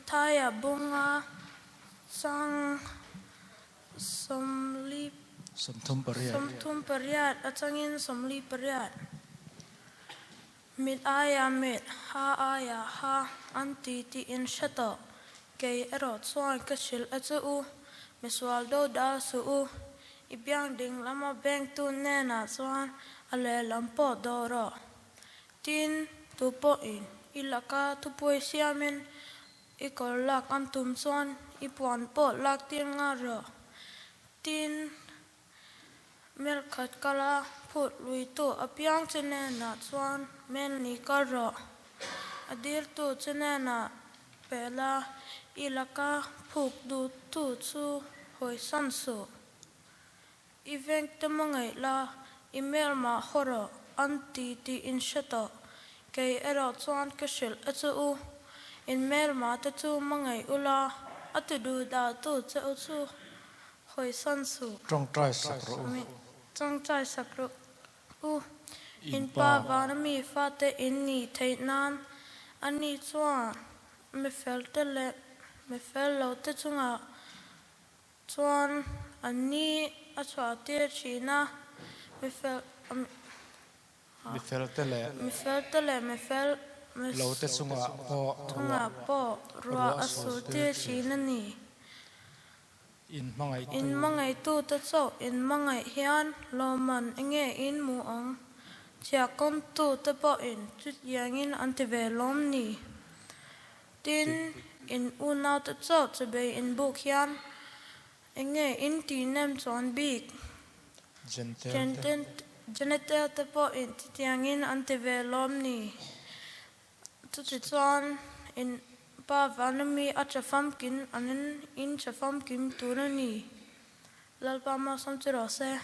Mathaia bunga chang 38 38 atangin 48. Mit aia mit, ha aia ha an ti tih in hre tawh. Kei erawh chuan ka hrilh a che u, misual do dal suh u. I biang ding lama bengtu hnenah chuan a lehlam pawh do rawh. Tin, tu pawhin i laka thupui siamin i kawr lak an tum chuan i puan pawh lak tir nghal rawh. Tin, Mel khat kala phut luitu apiang che hnenah chuan mel ni kal rawh. A diltu che hnenah pe la, i laka phuk duhtu chu hawisan suh. I vengte hmangaih la, i mel mah haw rawh, an ti tih in hre tawh. Kei erawh chuan ka hrilh a che u, in mel mah te chu hmangaih ula, a ti duh dahtu che u chu Hawisan suh. Tawngtai sak rawh u. Tawngtai sak rawh u. In pa vana mi fate in nih theih nan a ni chuan mi felte leh mi fel lote chungah chuan an ni a chhuah tir thin a, mi fel Mi felte leh. Mi felte leh mi fel Lote chungah pawh chungah pawh ruah a sur tir thin a ni. In hmangaihtu. In hmangaihtute chauh in hmangaih hian lawmman enge in hmu ang? Chhiahkawmtute pawhin chutiangin an ti ve lawm ni? Tin, in unaute chauh chibei inbuk hian Enge in tih nem chuan bik? Jentail te pawh in chutiangin an ti ve lawm ni? Chuti chuan in pa vanami a tha famkim an in tha famkim tur a ni. Lalpa malsawm chu rawh se.